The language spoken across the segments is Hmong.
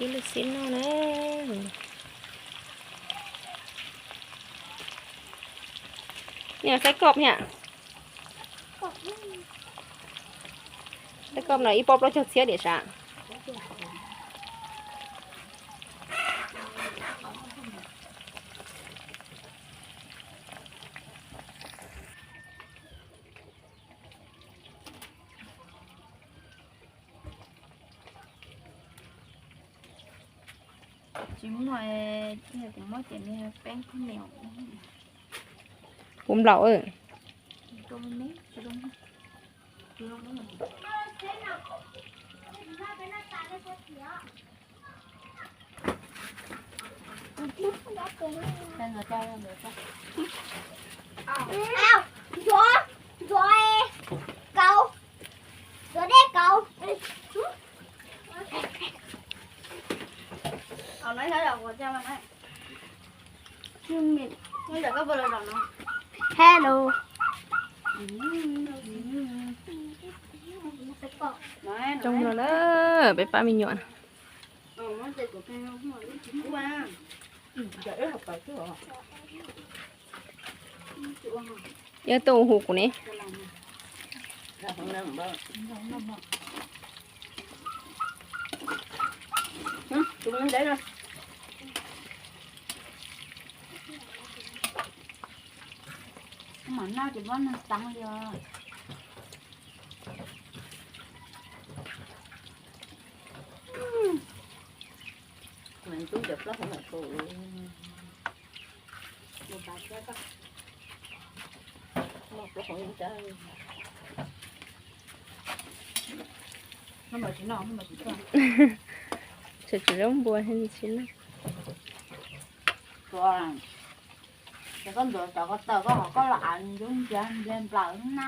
Ib lub xib noj na. Nws saib koj hia. Saib koj no ib pob plaub caug txhiab diam sav. Tsis muaj, kuv muab ces nws peeb khaub meem. Kuv nplaum. Ntxuav, ntxuav, kauv, ntxuav dej kauv. Hello. Coob no na, peb pab me nyuam. Yog tuaj hu kuv ne. Mam noj ces muab nag txeeb li os. Tseem tsis zaub npua thiab tsis noj. Ces koj ntxuav tau koj taw koj hov koj los av ntub nciab nplaws na.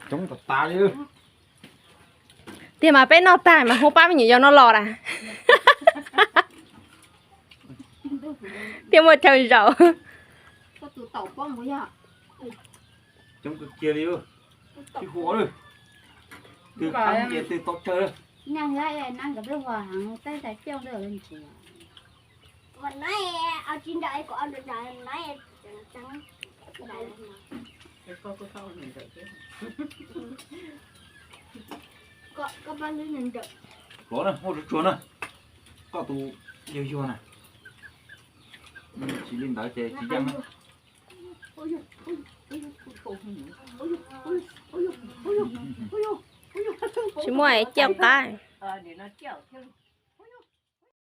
Coob tas tas li. Tiag mas peb noj tag mas hu pab me nyuam yaus no los na. Thiaj muaj chaw zaum. Coob kawg kiag li. Tsis hu li. Twb khab ces twb tau tsawg li. Lov na, muaj tsuag tsuag na. Koj tus yuag yuag na. Tsis li ntawd ces tsis yeej na. Tsis muaj caj qab.